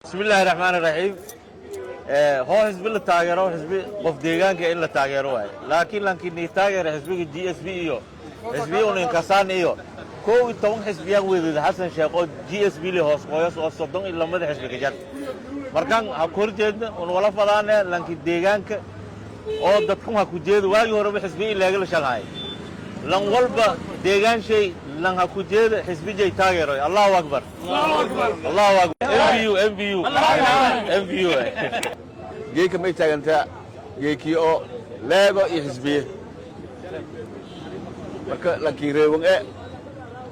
Bismi Illaahi Raxmaan Raxiim. Hoo xisbi la taageero, xisbi qof deegaanka in la taageero waaye, laakiin lankini taageera xisbiga GSP iyo xisbiya uninkasaan iyo 11 xisbiyaan weedada Xasan Sheekh oo GSP li hoos qoyas oo 32-da xisbi ka jar. Markaan ha ku horjeedna un wala fadaane lanki deegaanka oo dadkan ha ku jeedo. Waagii horeba xisbiya ilaagala shalhaay, lan walba deegaan shay lan ha ku jeeda xisbijay taageeroy. Allahu akbar, Allahu akbar! NPU, NPU, NPU. Geeka may taagantaa geekii oo leego iyo xisbiye. Marka lankii reebon e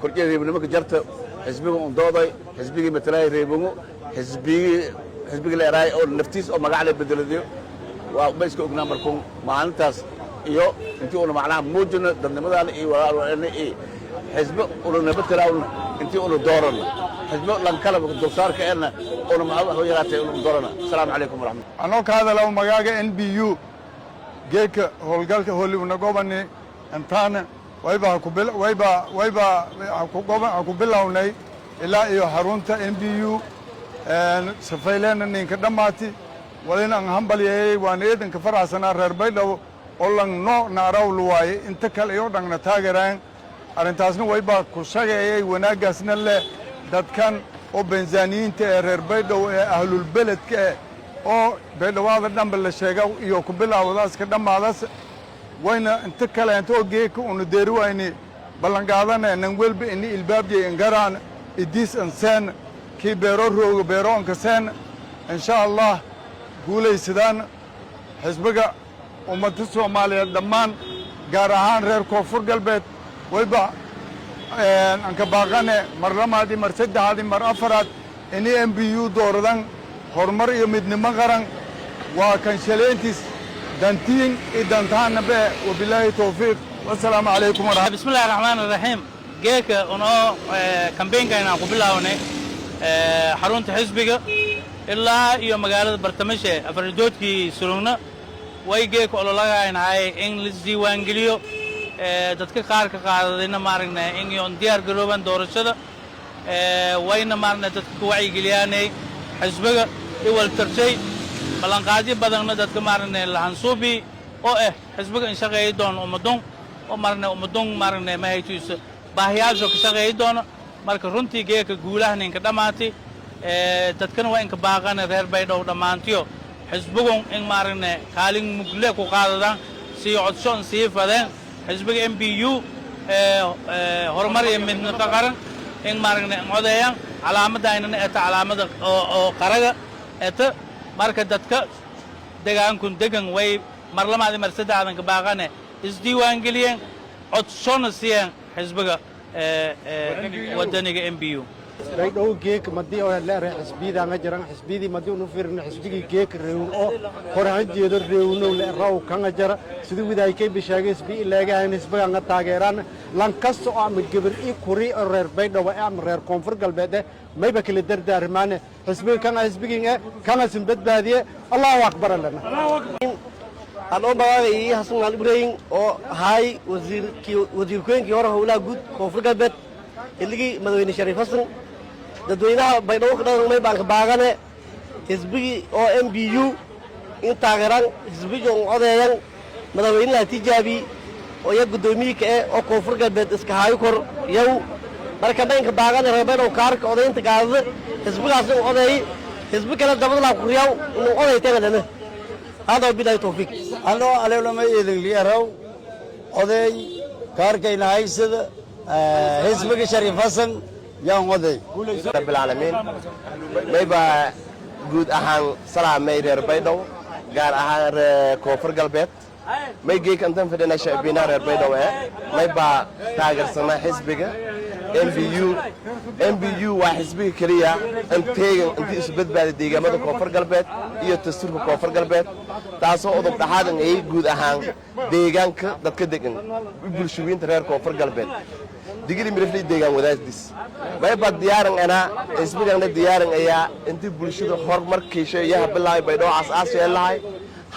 korjee reebonimo ka jarta, xisbiga un dooday, xisbigii matalaay reebongo, xisbigii xisbigii la eraay oo naftiis oo magac la bedeladayo waa ma iska ognaa. Markuun maalintaas iyo intii una macnaha muujino dadnimadaana iyo walaalna iyo xisbi una nabadgalaawna, intii una doorana xisbi lankala dulsaarka ena una maxaa yaraatay una doorana. Asalaamu calaykum waraxmat. Anoo ka hadalaw magaaga NPU, geedka howlgalka holiwnagobani intaana wayba wayba wayba ha ku bilownay ilaa iyo xarunta NPU. Safayleena ninka dhammaati walina an hambalyeeyey, waana eedanka faraxsanaa reer Baydhabo oo lang no naaraw luwaaye, inta kale iyo dhangna taageeraan. Arrintaasna waybaa ku shageeyay wanaaggaasna leh dadkan oo benzaaniyiinta ee reer Baydhabo ee ahlulbeledka eh oo Baydhawaada dhanba la sheega iyo ku bilaawdaaska dhammaadas. Wayna inta kaleento oo geeka unu deeri wayni ballanqaadane nan welba ini ilbaabjay ingaraan idiis anseen kii beero rooga beero ankaseen. Insha Allah guulaysadaan xisbiga ummadda Soomaaliyeed dhammaan, gaar ahaan reer Koonfur Galbeed. Wayba anka baaqane mar lamaadii, mar saddexaadii, mar afaraad ini NPU dooradan. Horumar iyo midnimo qaran waa kan shaleyntiis dantiin iyo dantaannabe. Wabilaahi towfiiq, wasalaamu calaykum waraxmat. Bismi Illahi Raxmaan Raxiim. Geeka unoo kambeynkan aan ku bilaabnay xarunta xisbiga ilaa iyo magaalada Bartamishe afardoodkii surugna, way geeka ololagaynahay in laisdiiwaangeliyo dadka qaar ka qaadadayna maaragna in yoon diyaar garoobaan doorashada. Wayna maaragna dadka ku wacyigeliyaanay xisbiga iwal tarshay ballanqaadyo badanna dadka maaragna lahansuubi oo ah xisbiga in shaqeeyi doono ummadun oo maaragna ummadun maaragna mahaytiisa baahiyaasoo ka shaqeeyi doono. Marka runtii geeka guulaha ninka dhammaatay, dadkana waa inka baaqana reer Baydhabo dhammaantiyo xisbigun in maaragna kaalin mugle ku qaadadaan, sii codsoon sii fadeen xisbiga NPU Horumar iyo Midnimo Qaran in maaragna codeeyaan. Calaamadaynana eta calaamada oo qaraga eta. Marka dadka degaankun degan way mar lamaadi mar saddexdan ka baaqane isdiiwaangeliyeen, codsona siiyeen xisbiga Wadaniga NPU. Baydhabo geek madii oo leedahay xisbiyada jiran, xisbiyadii madii unu fiirno, xisbigii geek reewun oo horan jeedo reewunow le raw kanga jara. Sidii widaay bishaagay xisbi ilaagahan xisbiga nga taageeraan lan kasta oo ama gabar i kuri oo reer Baydhabo ama reer Koonfur Galbeed mayba kala dardaarmaane xisbiga kanga, xisbigii kanga sin badbaadiye. Allahu akbar lana. Anoo magaaga ii Xasan Maal Ibraahim oo ahaay wasiirkii wasiir ku-xigeenkii hore howlaha guud Koonfur Galbeed xilligii madaxweyne Shariif Xasan, dadweynaha Baydhabo ka dhalan may baan ka baagane xisbigii oo NPU in taageeraan, xisbigii un codeeyan, madaxweynaha tijaabi oo iya guddoomiye ka eh oo Koonfur Galbeed iska haayo kor yow. Marka maynka baagane reer Baydhabo kaarka odaynta gaadada xisbigaas in odeey, xisbi kale dabadlaa kuriyaw inuu oday tegalana. Hada wabilahi towfiiq. Anoo alewlama eedin liaraw oday, kaarkayna haysada, xisbiga Shariif Xasan yaan oday. Rabbilcaalamiin, mayba guud ahaan salaamay reer Baydhabo, gaar ahaan reer Koonfur Galbeed. May geeka intan fadhina shacbina reer Baydhabo ee may baa taageersanaa xisbiga NPU. NPU waa xisbiga keliya inteegan intii isu badbaada deegaamada Koonfur Galbeed iyo dastuurka Koonfur Galbeed, taasoo udub dhaxaadan ay guud ahaan deegaanka dadka degan, bulshooyinta reer Koonfur Galbeed, Digili Mirifli, deegaan wadaadis. Mayba diyaaran anaa xisbigana diyaaran ayaa intii bulshada horumarkiisha iyaha bilaabay Baydhabo aas-aas yeelahay.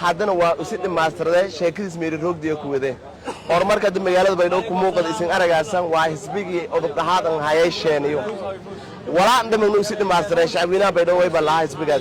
Haddana waa isi dhammaystirday sheekadiis meeri roogdiya ku wadee horumarka hadda magaalada Baydhabo ku muuqada isin aragaasan waa xisbigii udub dhaxaadan hayay sheeniyo. Walaa ndhamanu usi dhamaarsaray shacabweynaha Baydhabo wayba lahaa xisbigaas.